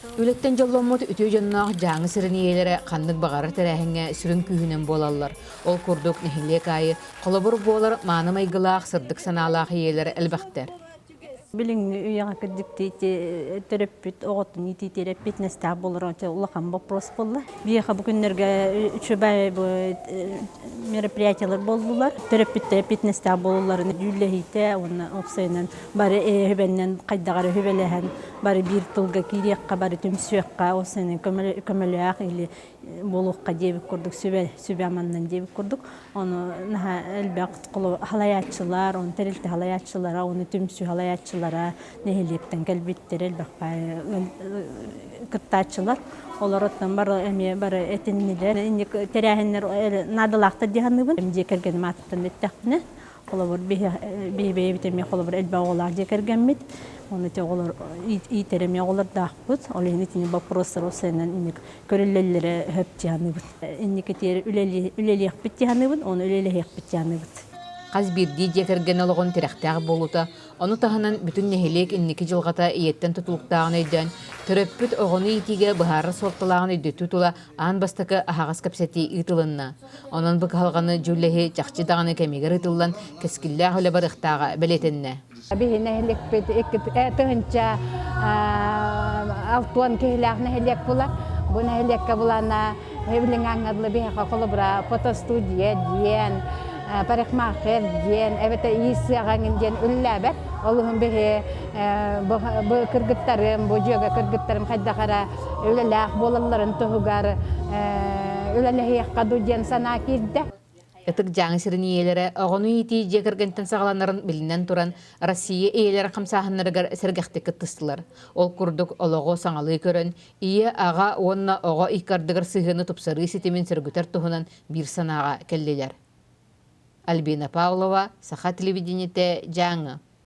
Үлэттэн дьолломмут үтүө дьонноох Дьааҥы сирин ийэлэрэ ханнык баҕарар тэрээһиҥҥэ сүрүн күүһүнэн буолаллар. Ол курдук нэһилиэк аайы холобур буолар мааны майгылаах, сырдык санаалаах ийэлэр элбэхтэр. Билиҥҥи үйэҕэ кырдьыктыы ити төрөппүт оҕотун иитиитигэр эппиэтинэстээх буолара улахан вопрос буолла. Биһиэхэ бу күннэргэ үчүгэй бу мероприятиелар буоллулар. Төрөппүттэр эппиэтинэстээх буолууларын дьүүллэһиитэ уонна уопсайынан бары эһэбэннэн хайдах эрэ сүбэлэһэн бары биир тылга киириэххэ, бары түмсүөххэ, уопсайынан көмөлөөх или буолуохха диэбит курдук сүбэ сүбэ аманнан диэбит курдук ону наһаа элбэх халайааччылар, оны тэрилтэ халайааччылара, оны түмсүү халайааччылара нэһилиэктэн кэлбиттэр элбэх кыттааччылар. Олор оттон бары эмиэ бары этиннилэр. Инник тэрээһиннэр наадалаахтар дии саныыбын. Дьиэ кэргэним аатыттан эттэхпинэ, холобур биһи бэйэбит эмиэ холобур элбэх оҕолоох дьиэ кэргэммит. Оны те оҕолор иитэр эмиэ оҕолордаахпыт. Ол иһин итини вопростар осеннан инник көрүллэллэрэ хөп дии саныыбын. Инникитигэр үлэлиэхпит дии саныыбын, ону үлэлэһиэхпит дии саныыбыт. Хас биирдии дьиэ кэргэн олоҕун тирэхтээх буолуута, ону таһынан бүтүн нэһилиэк инники дьылҕата ийэттэн тутулуктааҕын өйдөөн, төрөппүт оҕону иитиигэ быһаарар суолталааҕын өйдөтүү тула аан бастакы аһаҕас кэпсэтии ыытылынна. Онон бу кыһалҕаны дьүүллэһии чахчы даҕаны кэмигэр ыытыллан, кэскиллээх үлэ барыахтааҕа бэлиэтэннэ. Биһи нэһиликпит 2 тыһыынча 60 киһилээх нэһилиэк буолар. Бу нэһилиэккэ булана билиҥҥэ биһиэхэ холобура фотостудия диэн, парикмахер диэн, эбэтэ иис сыаҕаҥын диэн үллээбэт. Олуһун биһи бу кыргыттарым, бу дьүөгэ кыргыттарым хайдах эрэ үлэлээх буолалларын туһугар үлэлэһиэххэ дуу диэн санаа киирдэ. Ытык Дьааҥы сирин ийэлэрэ оҕону иитии дьиэ кэргэнтэн саҕаланарын билинэн туран, Россия ийэлэрэ хамсааһыннарыгар сэргэхтик кыттыстылар. Ол курдук олоҕу саҥалыы көрөн, ийэ, аҕа уонна оҕо икки ардыгар сыһыаны тупсарыы ситимин сөргүтэр туһунан биир санааҕа кэллилэр. Альбина Павлова, Саха телевидениетэ, Дьааҥы.